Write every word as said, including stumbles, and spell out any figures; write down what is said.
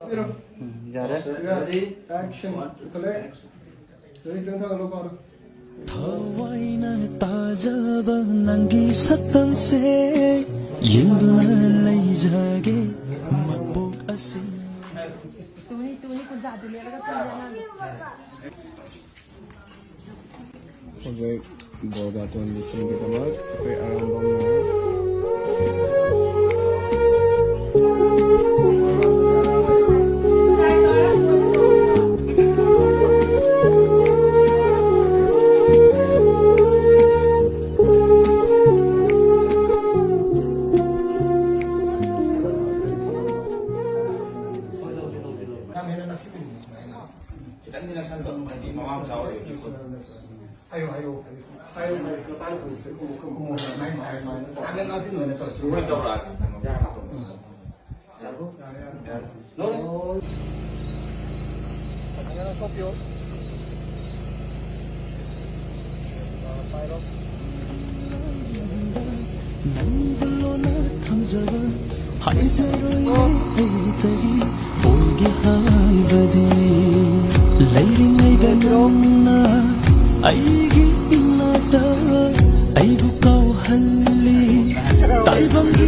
ꯎꯝ, ꯌꯥꯔꯦ꯫ Ready? Action. ꯊꯋꯥꯏꯅ ꯇꯥꯖꯕ ꯅꯪꯒꯤ ꯁꯛꯇꯝꯁꯦ ꯌꯦꯡꯗꯨꯅ ꯂꯩꯖꯒꯦ ꯃꯄꯣꯛ ꯑꯁꯤ꯫ ꯇꯨꯅꯤ, ꯇꯨꯅꯤ, ꯀꯨꯟꯖꯥꯗꯨ ꯂꯦꯞꯂꯒ ꯇꯨꯅꯤ ꯑꯉꯥꯡꯗꯣ꯫ ꯍꯧꯖꯤꯛ ꯕꯣꯔ ꯕꯥꯇꯣꯟꯒꯤꯁꯤꯡꯒꯤꯗꯃꯛ ꯑꯩꯈꯣꯏ ꯑꯔꯥꯝꯕꯝꯅ ꯈꯤꯇꯪꯗꯤ ꯅꯛꯁꯟꯕ, ꯍꯥꯏꯗꯤ ꯃꯃꯥ ꯃꯆꯥ ꯑꯣꯏꯕꯒꯤ꯫ ꯍꯥꯏꯌꯣ, ꯍꯥꯏꯌꯣ꯫ ꯍꯥꯏꯌꯣ, ꯍꯥꯏꯌꯣ꯫ ꯃꯇꯥꯡ ꯈꯨꯝꯁꯦ, ꯈꯨꯝꯃꯨ, ꯈꯨꯝꯃꯨ꯫ ꯈꯨꯝꯃꯨ, ꯍꯥꯏꯌꯣ, ꯍꯥꯏꯌꯣ꯫ ꯇꯥꯃꯤꯜ ꯅꯥꯗꯨ ꯑꯣꯏꯅ ꯇꯧꯔꯁꯤ꯫ ꯃꯣꯏ ꯇꯧꯔꯛꯑꯒꯦ꯫ ꯌꯥꯔꯕꯣ? ꯌꯥꯔꯦ, ꯌꯥꯔꯦ꯫ ꯅꯣ, ꯅꯣ꯫ ꯐꯖꯅ ꯁꯣꯛꯄꯤꯌꯣ꯫ ꯄꯥꯏꯔꯣ꯫ ꯅꯪꯕꯨ ꯂꯣꯟꯅ ꯊꯝꯖꯕ ꯍꯥꯏꯖꯔꯣꯏ ꯑꯩꯗꯒꯤ ꯑꯣꯏꯒꯦ ꯍꯥꯏꯕꯗꯤ ꯂꯩꯔꯤꯉꯩꯗ ꯅꯪꯅ ꯑꯩꯒꯤ ꯏꯅꯥꯛꯇ ꯑꯩꯕꯨ ꯀꯧꯍꯜꯂꯤ ꯇꯥꯏꯕꯪꯒꯤ